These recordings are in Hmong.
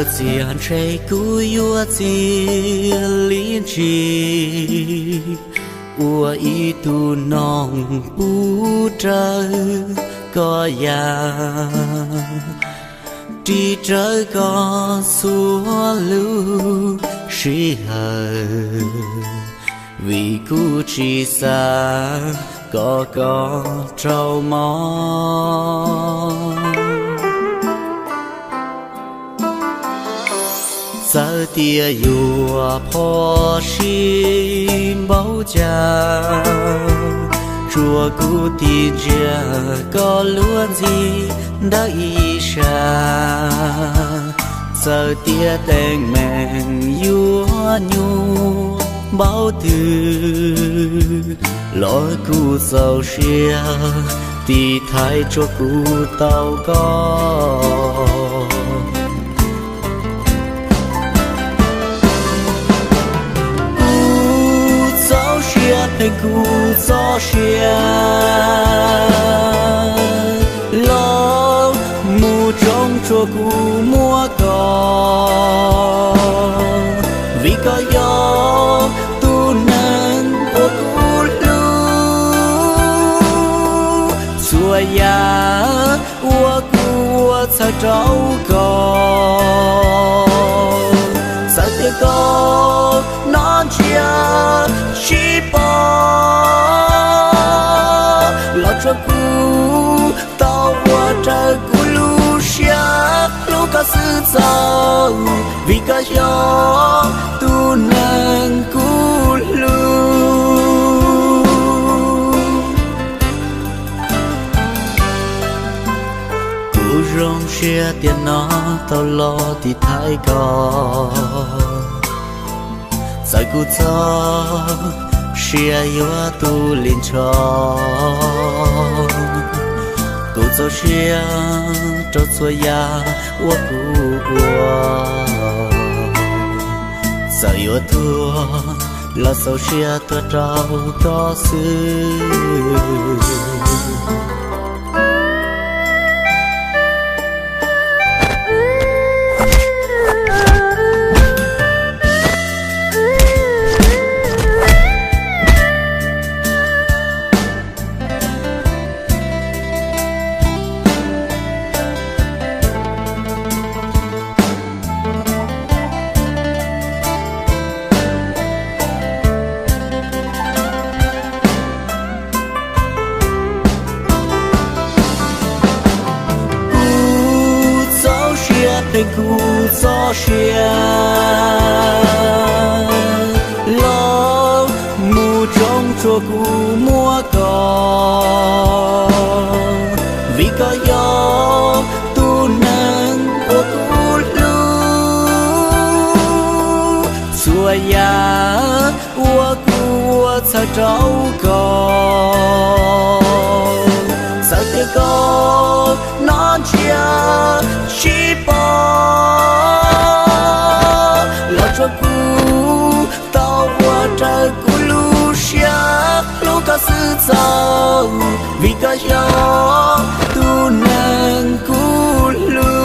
Txiaj ntshe kuv yuav txiv li ntsis, ua ib tug noog pub rawv koj ya, ris rawv koj txhua lub sij hawm, vim kuv tsis xav kom koj raug mob. Txawm tias yuav phom sij npaum cas, tsuas kuv tig ntsia koj luag ntxhi ntawm ib sab. Txawm tias teeb meem yuav nyuaj npaum twg los kuv txaus siab tiv thaiv tsuas kuv tau koj. Kuv txaus siab pheej kuv txoj sia los mus tsoo tsuas kuv muab koj, vim koj yog tus neeg uas kuv hlub. Txhua yam uas kuv ua txhawm rau koj, txawm tias koj noj ntsia tsis pom los tsuas kuv tau ua raws kuv lub siab hlub koj xwb txaus, vim koj yog tus neeg kuv hlub. Kuv zoo siab tiam no tau los tiv thaiv koj, txawm kuv txoj sia yuav tu li nrho, kuv txaus siab rau txhua yam uas kuv ua. Txawm yuav tuag los txaus siab tuag rau koj xwb. Kuv txaus siab pheej kuv txoj sia los mus tsoo tsuas kuv muab koj, vim koj yog tus neeg uas kuv hlub. Txhua yam uas kuv ua txhawm rau koj, txawm tias koj noj ntsia tsis pom los tsuas kuv tau ua raws kuv lub siab hlub koj xwb txaus, vim koj yog tus neeg kuv hlub.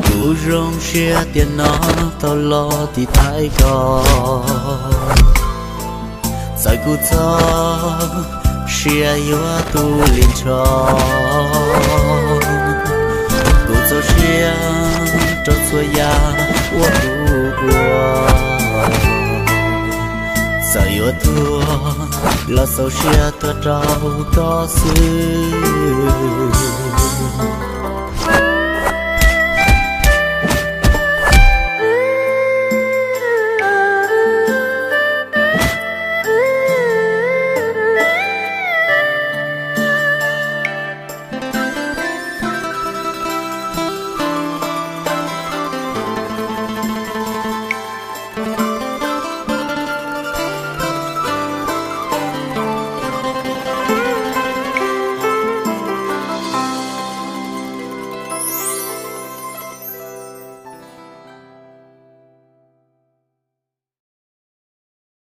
Kuv zoo siab tiam no tau los tiv thaiv koj, txawm kuv txoj sia yuav tu li nrho, kuv txaus siab rau txhua yam uas kuv ua. Txawm yuav tuag los txaus siab tuag rau koj xwb.